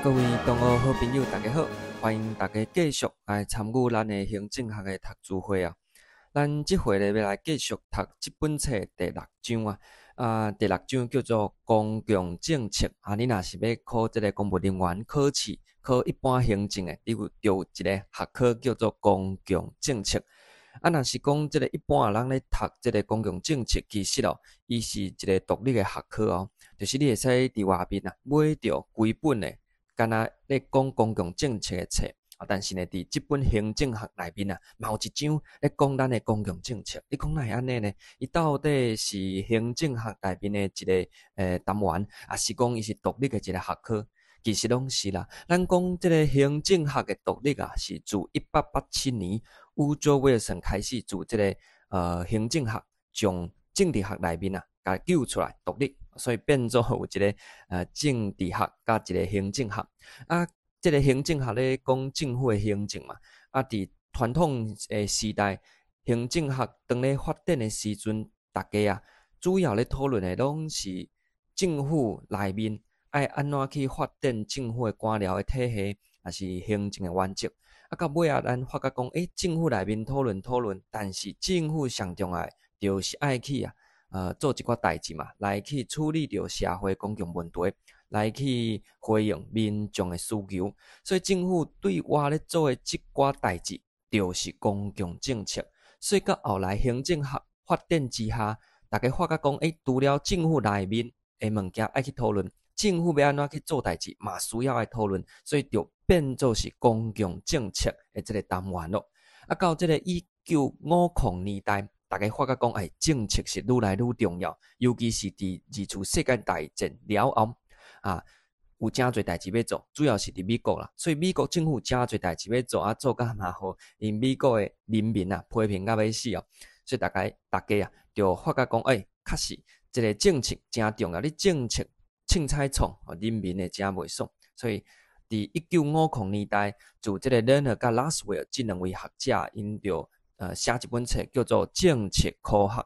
各位同學好朋友，大家好，歡迎大家繼續來參與咱的行政學的讀書會啊。咱這回咧欲來繼續讀這本冊第六章啊。啊，第六章叫做公共政策啊。你若是欲考這个公務人員考試，考一般行政的，你有著一个學科叫做公共政策。啊，若是講這个一般人咧讀這个公共政策，其實哦，伊是一个獨立的學科哦，就是你會使佇外面啊買著規本的，敢若咧講公共政策的冊啊，但是呢，佇這本行政學內面啊，嘛有一章咧講咱的公共政策。你講哪會按呢呢？伊到底是行政學內面的一个單元，抑是講伊是獨立的一个學科？其實攏是啦。咱講這个行政學的獨立啊，是自1887年伍卓威爾遜開始，自這个行政學從政治學內面啊，共救出來獨立，所以變做有一个政治學佮一个行政學。啊，這个行政學咧講政府的行政嘛。啊，佇傳統的時代，行政學當咧發展的時陣，大家啊主要咧討論的攏是政府內面愛按怎去發展政府的官僚的體系，抑是行政的原則。啊，到尾仔，咱發覺講，政府內面討論討論，但是政府上重要的就是愛去啊，做一寡代誌嘛，來去處理著社會公共問題，來去回應民眾的需求。所以政府對外咧做的這寡代誌，就是公共政策。所以到後來行政學發展之下，大家發覺講，除了政府內面的物件愛去討論，政府欲按怎去做代誌，嘛需要愛討論，所以就變做是公共政策的這个單元囉。啊，到這个1950年代，大家發覺講，政策是愈來愈重要，尤其是佇二次世界大戰了後，啊，有誠濟代誌欲做，主要是佇美國啦，所以美國政府誠濟代誌欲做，啊，做甲嘛予𪜶美國的人民啊批評甲欲死哦。所以大家啊，就發覺講，確實這个政策誠重要，你政策凊彩創，人民會誠袂爽。所以佇1950年代，自這个 Lerner 佮 Lasswell 這兩位學者，𪜶就寫一本冊叫做《政策科學》。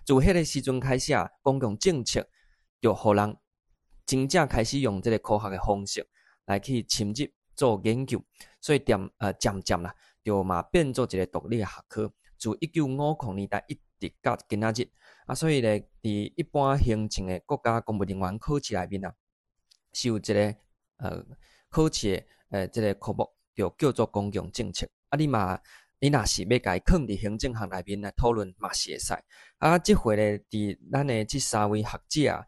自彼个時陣開始啊，公共政策就予人真正開始用這个科學的方式來去深入做研究，所以漸漸啦，就嘛變做一个獨立的學科。自1950年代一直到今仔日，啊，所以咧，佇一般行政的國家公務人員考試內面啊，是有一个考試的這个科目，就叫做公共政策。啊，你若是欲共伊囥佇行政學內面來討論，嘛是會使。啊，這回咧，佇咱的這三位學者，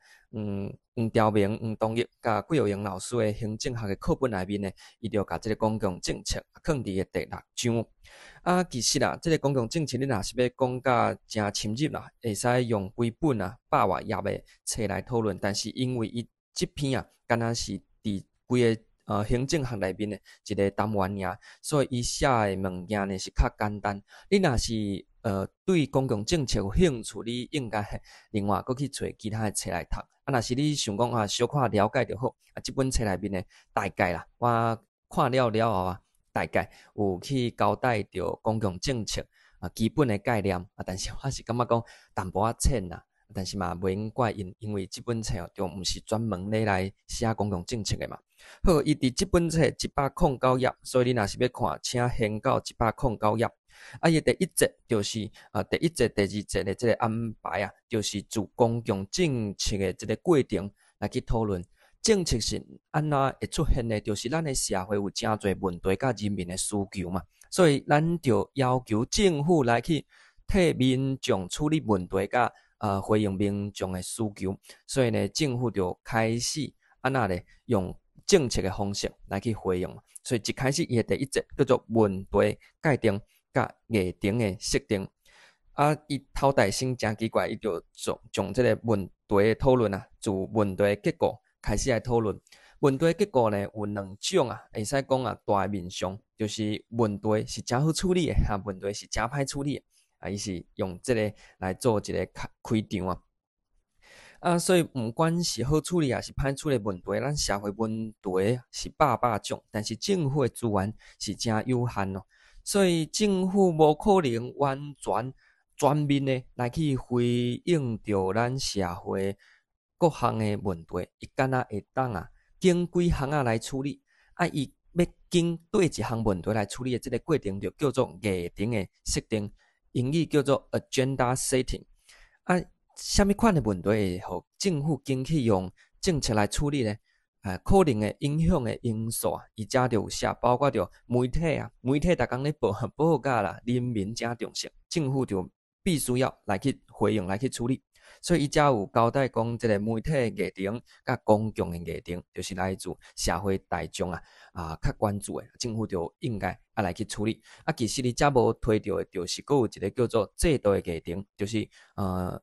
黃朝明、黃東玉佮桂玉榮老師的行政學的課本內面呢，伊就共這个公共政策囥佇个第六章。啊，其實啊，這个公共政策你若是欲講甲誠深入啦，會使用規本啊百外頁的冊來討論。但是因為伊這篇啊，敢若是佇規个行政學內面的一个單元爾，所以伊寫的物件呢是較簡單。你若是對公共政策有興趣，你應該另外閣去揣其他的冊來讀。啊，若是你想講啊，小可了解就好。啊，這本冊內面呢，大概啦，我看了了後啊，大概有去交代著公共政策啊基本的概念啊，但是我是感覺講淡薄仔淺啦。但是嘛，袂用怪𪜶，因為這本冊哦，就毋是專門咧來寫公共政策的嘛。好，伊佇這本冊109頁，所以你若是欲看，請先到109頁。啊，伊第一節就是啊，第一節、第二節的這个安排啊，就是自公共政策的這个過程來去討論。政策是按怎會出現的？就是咱的社會有誠濟問題佮人民的需求嘛，所以咱就要求政府來去替民眾處理問題佮回應民眾的需求，所以呢，政府就開始按怎咧用政策的方式來去回應。所以一開始伊的第一節叫做問題界定佮議程的設定。啊，伊頭代先誠奇怪，伊就從這个問題的討論啊，自問題結構開始來討論。問題結構呢有兩種啊，會使講啊，大的面向就是問題是誠好處理的，哈，問題是誠歹處理的。啊，伊是用這个來做一个開開場啊。啊，所以毋管是好處理抑是歹處理問題，咱社會問題是百百種，但是政府的資源是誠有限咯。所以政府無可能完全全面的來去回應著咱社會各項的問題，伊敢若會當啊，揀幾項仔來處理。啊，伊欲經佗一項問題來處理的這个過程，就叫做議程的設定，英語叫做 agenda setting。啊，啥物款的問題會予政府揀去用政策來處理呢？啊，可能會影響的因素啊，伊遮就有寫，包括著媒體啊，媒體逐工咧報報甲啦，人民誠重視，政府就必須要來去回應，來去處理。所以伊遮有交代講，這个媒體的議程佮公共的議程，就是來自社會大眾啊較關注的，政府就應該愛來去處理。啊，其實伊遮無提著的，就是閣有一个叫做制度的議程，就是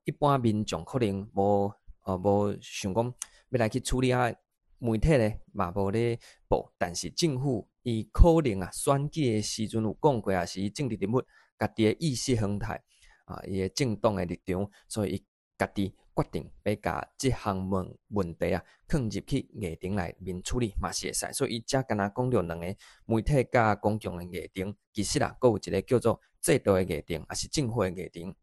一般民眾可能無想講欲來去處理啊，媒體咧嘛無咧報，但是政府伊可能啊選舉的時陣有講過，抑是伊政治人物家己的意識形態啊，伊的政黨的立場，所以伊家己決定欲共這項問題啊，囥入去議程內面處理嘛是會使。所以伊遮敢若講著兩个媒體佮公共的議程，其實啊，閣有一个叫做制度的議程，抑是政府的議程。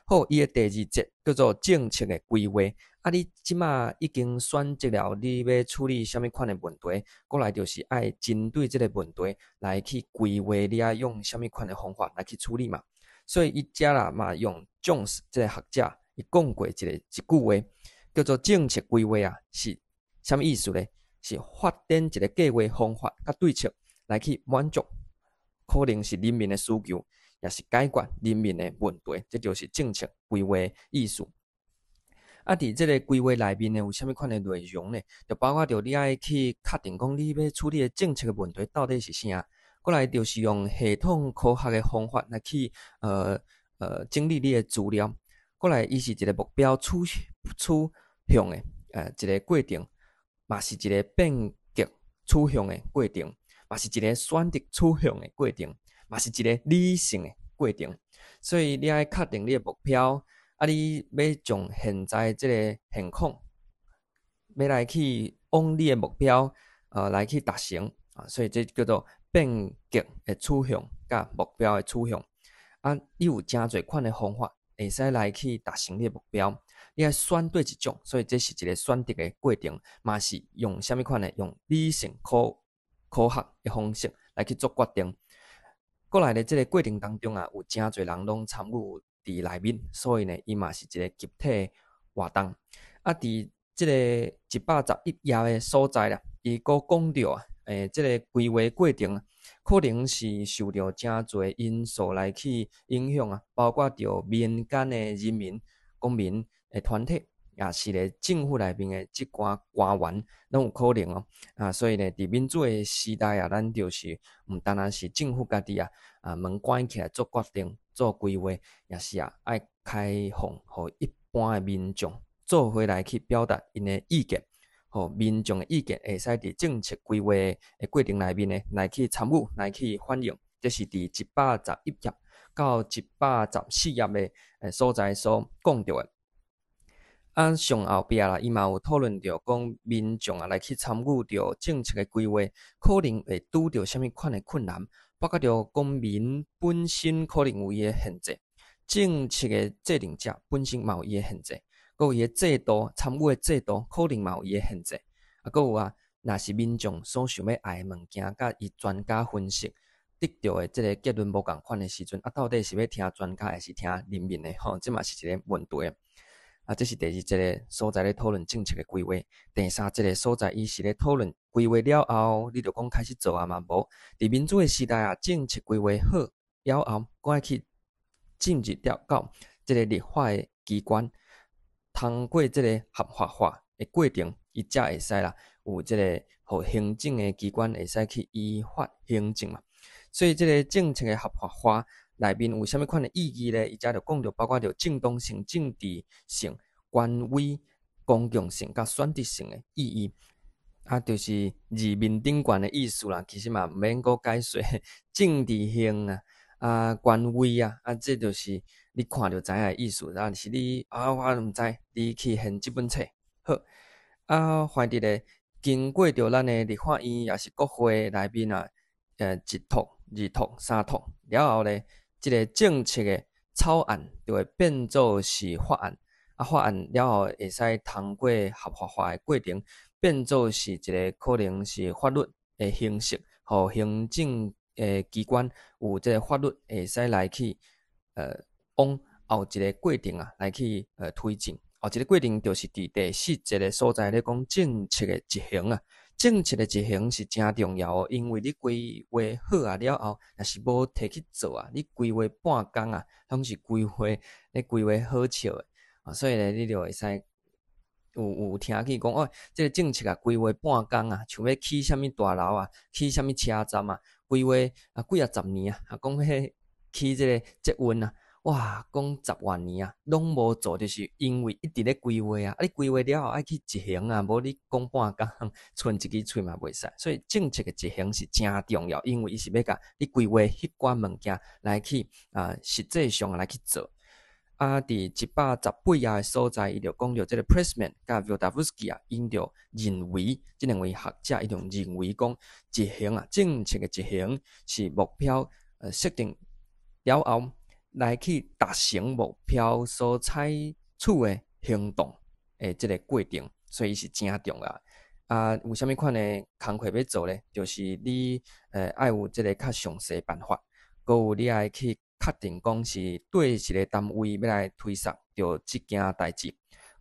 好，伊的第二節叫做政策的規劃。啊，你這馬已經選擇了你欲處理啥物款的問題，過來就是愛針對這个問題來去規劃，你愛用啥物款的方法來去處理嘛。所以伊遮啦嘛用 Jones 這个學者，伊講過一句話，叫做政策規劃啊，是啥物意思呢？是發展一个計劃方法佮對策來去滿足可能是人民的需求，抑是解決人民的問題，這就是政策規劃意思。啊，佇這个規劃內面呢，有啥物款的內容呢？就包括著你愛去確定講你欲處理的政策的問題到底是啥，過來就是用系統科學的方法來去整理你的資料。過來，伊是一个目標取向的一个過程，嘛是一个變革取向的過程，嘛是一个選擇取向的過程，嘛是一个理性的過程。所以你愛確定你的目標，啊，你欲將現在這个現況，欲來去往你的目標，來去達成啊，所以這叫做變革的取向佮目標的取向。啊，你有誠濟款的方法會使來去達成你的目標，你愛選對一種，所以這是一个選擇的過程，嘛是用啥物款的？用理性科學的方式來去做決定。過來咧，這个過程當中啊，有誠濟人攏參與佇內面，所以呢，伊嘛是一个集體活動。啊，佇這个111頁的所在啦，伊閣講著啊，這个規劃過程可能是受著誠濟因素來去影響啊，包括著民間的人民、公民的團體，抑是咧政府內面的這寡官員，攏有可能哦。啊，所以呢，佇民主的時代啊，咱就是毋單單是政府家己啊，門關起來做決定、做規劃，抑是啊，愛開放予一般的民眾做伙來去表達𪜶的意見，予民眾的意見會使佇政策規劃的過程內面呢，來去參與、來去反映。這是佇111頁到114頁的所在所講著的。啊，上後壁啦，伊嘛有討論著講民眾啊來去參與著政策的規劃，可能會拄著啥物款的困難，包括著公民本身可能有伊的限制，政策的制定者本身嘛有伊的限制，閣有伊的制度參與的制度可能嘛有伊的限制，啊，閣有啊，若是民眾所想欲愛的物件，佮伊專家分析得著的這个結論無仝款的時陣，啊，到底是欲聽專家，抑是聽人民的？吼，這嘛是一个問題。啊，這是第二節个所在咧討論政策的規劃。第三節个所在，伊是咧討論規劃了後，你就講開始做啊嘛？無，佇民主的時代啊，政策規劃好了後，閣愛去進入到這个立法的機關，通過這个合法化的過程，伊才會使啦，有這个予行政的機關會使去依法行政嘛。所以，這个政策的合法化內面有啥物款的意義咧？伊遮就講著包括著正當性、政治性、權威、公共性佮選擇性的意義。啊，就是字面頂懸的意思啦。其實嘛毋免閣解說政治性啊、權威啊，啊，這就是你看就知影的意思。啊，是你啊，我毋知，你去現這本冊好。啊，反正咧，經過著咱的立法院抑是國會內面啊，一讀、二讀、三讀了後咧，這个政策的草案就會變做是法案，啊，法案了後會使通過合法化的過程，變做是一个可能是法律。的形式，予行政的機關有這个法律會使來去往後一个過程啊，來去推進。後一个過程就是佇第四節的所在咧講政策的執行啊。政策的執行是誠重要哦，因為你規劃好啊了後，若是無提去做啊，你規劃半工啊，攏是規劃咧規劃好笑的啊，所以咧，你就會使有聽見講哦，這个政策啊，規劃半工啊，像欲起啥物大樓啊，起啥物車站啊，規劃啊幾仔十年啊，啊講欲起這个捷運啊，哇，講十外年啊，攏無做，就是因為一直咧規劃啊，啊你規劃了後愛去執行啊，無你講半工，賰一支喙嘛袂使。所以政策的執行是誠重要，因為伊是欲共你規劃彼寡物件來去啊，實際上來去做。啊，佇118頁的所在，伊就講著這个 Pressman 佮 Wildavsky 啊，𪜶就認為這兩位學者，伊就認為講執行啊，政策的執行是目標設定了後，來去達成目標所採取的行動的這个過程，所以是誠重要。啊，有啥物款的工課欲做咧？就是你愛有這个較詳細辦法，閣有你愛去確定講是對一个單位欲來推捒著這件代誌，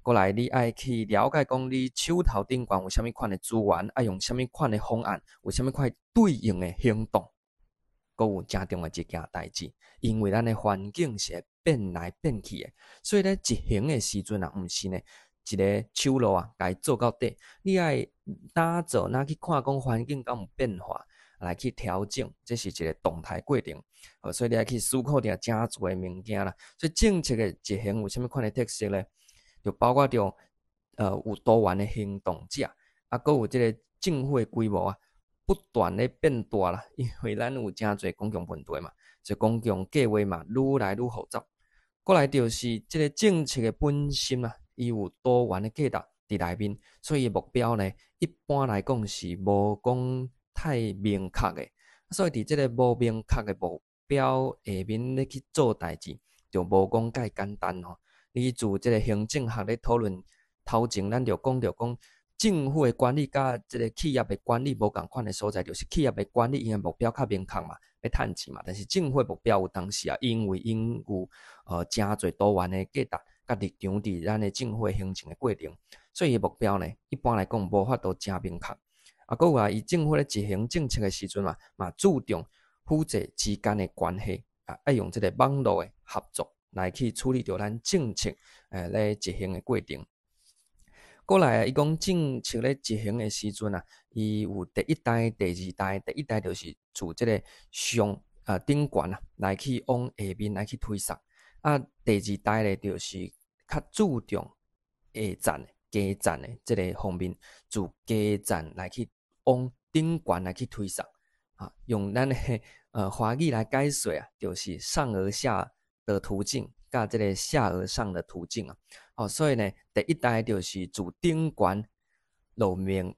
過來你愛去了解講你手頭頂懸有啥物款的資源，愛用啥物款的方案，有啥物款對應的行動，閣有誠重要一件代誌，因為咱的環境是會變來變去的，所以咧執行的時陣啊，毋是呢一个手路啊，共伊做到底，你愛哪做哪去看講環境敢有變化，來去調整，這是一个動態過程，所以你愛去思考著誠濟的物件啦。所以政策的執行有啥物款的特色咧？就包括著有多元的行動者，啊，閣有這个政府的規模啊，不斷咧變大啦，因為咱有誠濟公共問題嘛，所以公共計劃嘛愈來愈複雜。過來就是這个政策的本身啊，伊有多元的價值佇內面，所以目標呢，一般來講是無講太明確的，所以佇這个無明確的目標下面咧去做代誌，就無講介簡單吼。你自這个行政學咧討論頭前，咱就講著講政府的管理佮這个企業的管理無仝款的所在，就是企業的管理𪜶的目標較明確嘛，欲趁錢嘛。但是政府的目標有當時啊，因為𪜶有誠濟多元的價值佮立場佇咱的政府的行政的過程，所以伊目標呢，一般來講無法度誠明確。啊，閣有啊，伊政府咧執行政策的時陣嘛，嘛注重府際之間的關係啊，愛用這个網路的合作來去處理著咱政策咧執行的過程。過來啊，伊講政策咧執行的時陣啊，伊有第一代、第二代，第一代就是自這个上啊頂懸啊來去往下面來去推捒，啊，第二代咧就是較注重下層的、基層的這个方面，自基層來去往頂懸來去推捒，啊，用咱的華語來解說啊，就是上而下的途徑，佮這个下而上的途徑啊。哦，所以呢，第一代就是自頂懸落命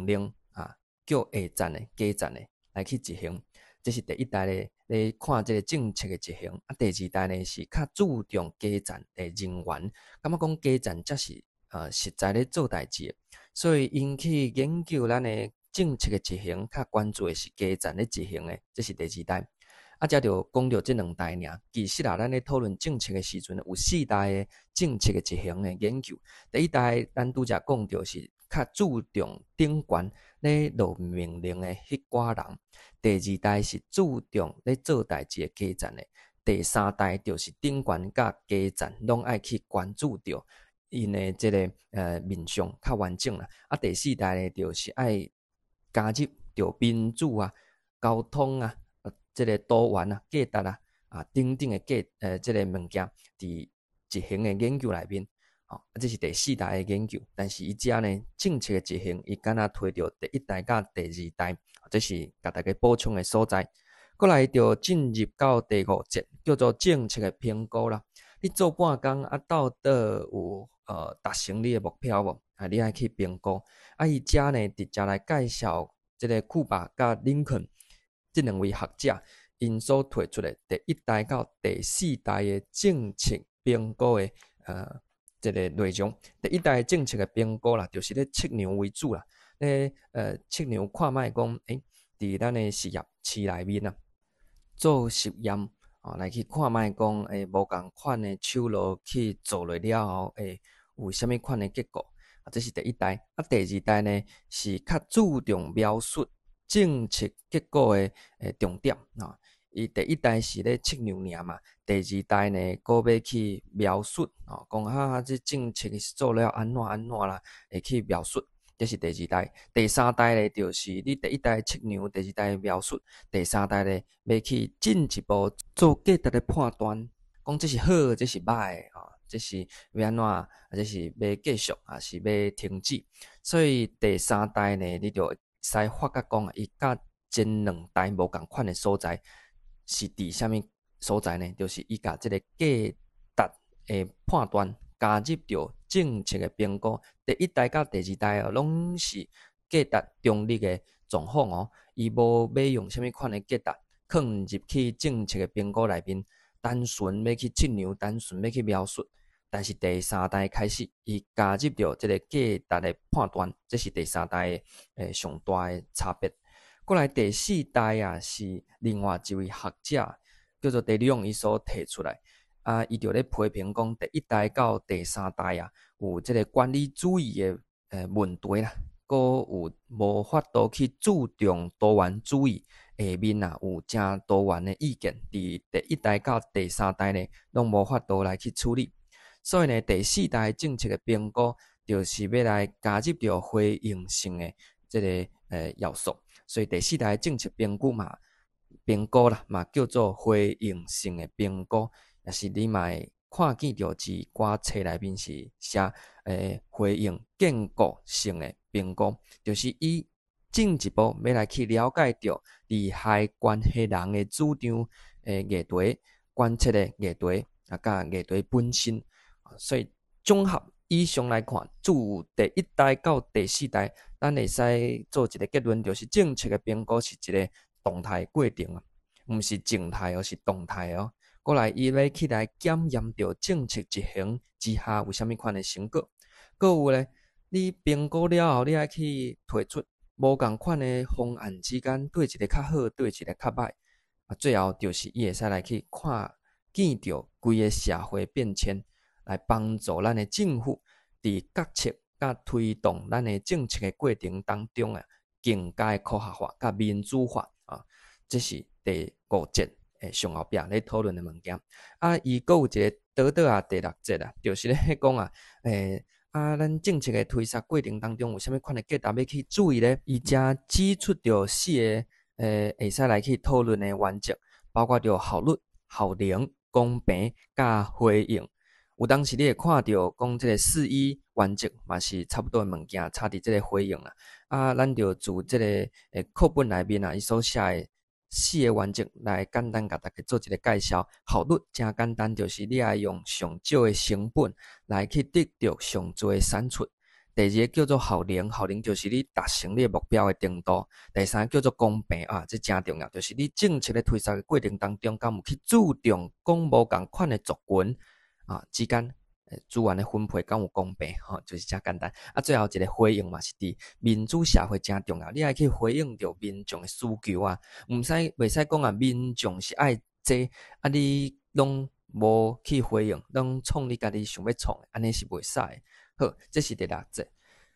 令啊，叫下層的、基層的來去執行，這是第一代咧咧看這个政策的執行。啊，第二代呢是較注重基層的人員，感覺講基層才是實在咧做代誌的，所以𪜶去研究咱的政策的執行，較關注的是基層咧執行的，這是第二代。啊，才就講著這兩代爾。其實啊，咱咧討論政策的時陣，有四代的政策的執行的研究。第一代，咱拄才講著是較注重頂懸咧落命令的彼寡人；第二代是注重咧做代誌的基層的；第三代就是頂懸佮基層攏愛去關注著𪜶的這个面向較完整啦。啊，第四代咧就是愛加入著民主啊、溝通啊、這个多元啊、價值啊、啊等等的價這个物件，佇執行的研究內面，吼，啊，這是第四代的研究。但是伊遮呢，政策的執行，伊敢若提著第一代佮第二代，這是共大家補充的所在。過來就進入到第五節，叫做政策的評估啦。你做半工啊，到底有達成你的目標無？啊，你愛去評估。啊，伊遮呢直接來介紹這个庫巴佮林肯這兩位學者，𪜶所提出的第一代到第四代的政策評估的這个內容。第一代政策的評估啦，就是咧測量為主啦。咧測量看覓講，佇咱的實驗室內面啊，做實驗哦，來去看覓講，無仝款的手路去做落了後，有啥物款的結果？啊，這是第一代。啊，第二代呢，是較注重描述政策結果的重點啊。伊第一代是咧測量爾嘛，第二代呢，閣欲去描述哦，講啊，這政策是做了按怎按怎啦，會去描述，這是第二代。第三代咧，就是你第一代測量，第二代描述，第三代咧，欲去進一步做價值的判斷，講這是好，這是䆀啊，這是欲按怎，啊，這是欲繼續，抑是欲停止。所以第三代呢，你就會使發覺講，伊佮前兩代無仝款的所在。是佇啥物所在呢？就是伊共這个價值的判斷加入著政策的評估。第一代佮第二代哦，攏是價值中立的狀況哦。伊無欲用啥物款的價值囥入去政策的評估內面，單純欲去測量，單純欲去描述。但是第三代開始，伊加入著這个價值的判斷，這是第三代的上大的差別。過來第四代啊，是另外一位學者叫做 De Leon 伊所提出來，啊，伊就咧批評講第一代到第三代啊，有這个管理主義的問題啦，閣有無法度去注重多元主義，下面啊有誠多元的意見，佇第一代到第三代呢，攏無法度來去處理，所以呢，第四代政策的評估就是欲來加入著回應性的這个要素。所以第四代政策評估嘛，評估啦嘛叫做回應性的評估，也是你嘛會看見著一寡冊內面是寫回應建構性的評估，就是伊進一步欲來去了解著利害關係人的主張的議題、關切的議題啊，佮議題本身，所以綜合以上來看，自第一代到第四代，咱會使做一个結論，就是政策的評估是一个動態過程啊，毋是靜態哦，是動態哦。過來，伊欲去來檢驗著政策執行之下有啥物款的成果。閣有咧，你評估了後，你愛去提出無仝款的方案之間，佗一个較好，佗一个較䆀。啊，最後就是伊會使來去看見著規个社會變遷。來幫助咱的政府佇決策佮推動咱的政策的過程當中啊，更加的科學化佮民主化啊，這是第五節的上後壁咧討論的物件。啊，伊閣有一個倒倒啊，第六節啊，就是咧講啊，啊，咱政策的推捒過程當中有啥物款的價值欲去注意咧？伊遮指出著四个會使來去討論的原則，包括著效率、效能、公平佮回應。有當時你會看著講這个四一原則嘛是差不多的物件，差佇這个回應啦。啊，咱就自這个課本內面啊，伊所寫的四个原則來簡單共大家做一个介紹。效率誠簡單，就是你愛用上少的成本來去得著上濟的產出。第二个叫做效能，效能就是你達成你的目標的程度。第三个叫做公平啊，這誠重要，就是你政策咧推捒的過程當中，敢有去注重講無仝款的族群啊之間資源的分配敢有公平？吼，就是遮簡單。啊，最後一个回應嘛是佇民主社會誠重要，你愛去回應著民眾的需求啊，毋使袂使講啊，民眾是愛這，啊你攏無去回應，攏創你家己想欲創的，按呢是袂使的。好，這是第六節。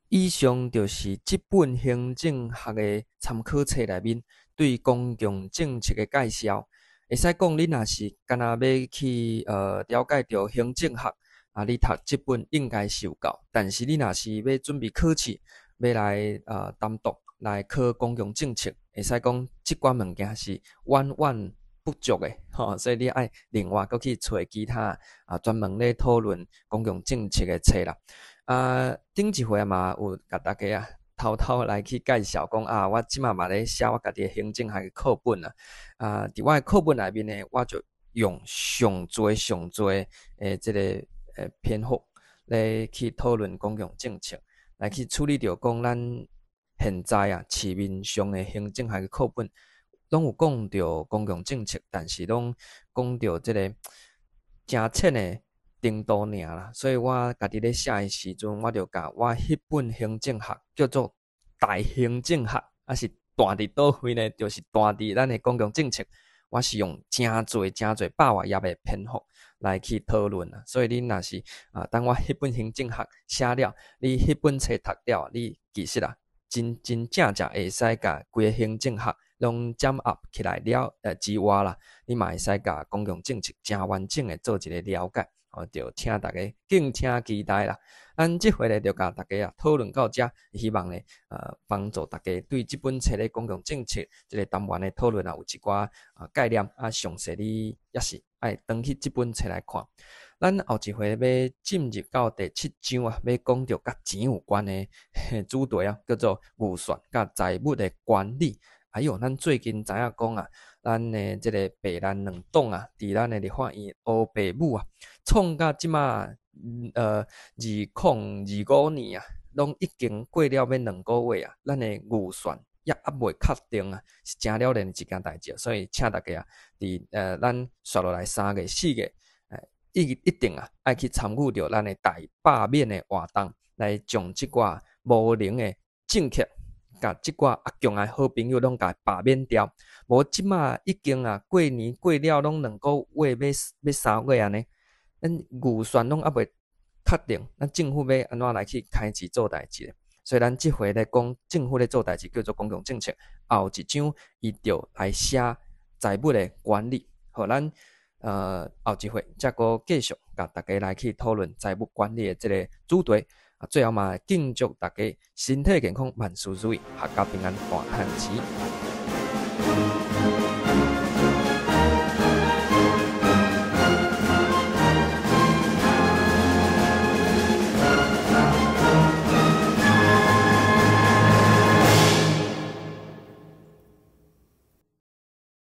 以上就是這本行政學的參考冊內面對公共政策的介紹。會使講，你若是干焦欲去了解著行政學，啊，你讀這本應該是有夠。但是你若是欲準備考試，欲來單獨來考公共政策，會使講這寡物件是遠遠不足的，吼，所以你愛另外閣去揣其他啊專門咧討論公共政策的冊啦。啊，頂一回嘛有共大家啊偷偷來去介紹講啊，我這馬嘛咧寫我家己的行政學的課本啊。啊，佇我的課本內面呢，我就用上濟上濟的這个篇幅來去討論公共政策，來去處理著講咱現在啊市面上的行政學的課本，攏有講著公共政策，但是攏講著這个誠淺的程度爾啦。所以我家己咧寫的時陣，我就共我彼本行政學叫做大行政學，抑是斷佇佗位呢？就是斷佇咱的公共政策。我是用誠濟誠濟百外頁的篇幅來去討論啊，所以恁若是啊，等我彼本行政學寫了，你彼本冊讀了，你其實啊，真真正正會使共規個行政學攏掌握起來了之外啦，你嘛會使共公共政策誠完整的做一個了解，哦，就請大家敬請期待啦。咱這回咧就共大家啊討論到遮，希望咧幫助大家對這本冊咧公共政策這個單元的討論啊有一寡啊概念啊，詳細你猶是愛轉去這本冊來看。咱後一回欲進入到第七章啊，欲講著佮錢有關的主題啊，叫做預算佮財務的管理。哎喲，咱最近知影講啊，咱的這個白藍兩黨啊，佇咱的立法院烏白舞啊，創到這馬2025年啊，攏已經過了欲2個月啊，咱的預算猶猶未確定啊，是誠了然的一件代誌。所以請大家啊，佇咱紲落來3月、4月，一定啊，愛去參與著咱的大罷免的活動，來將這寡無能的政客，共這寡阿強的好朋友攏共罷免掉。無這馬已經啊過年過了，攏2個月欲3月按呢，咱預算攏猶未確定，咱政府欲按怎來去開始做代誌？所以咱這回咧講政府咧做代誌叫做公共政策，後一章伊就來寫財務的管理。予咱後一回才閣繼續共大家來去討論財務管理的這个主題。啊，最後嘛，敬祝大家身體健康，萬事如意，闔家平安，大趁錢。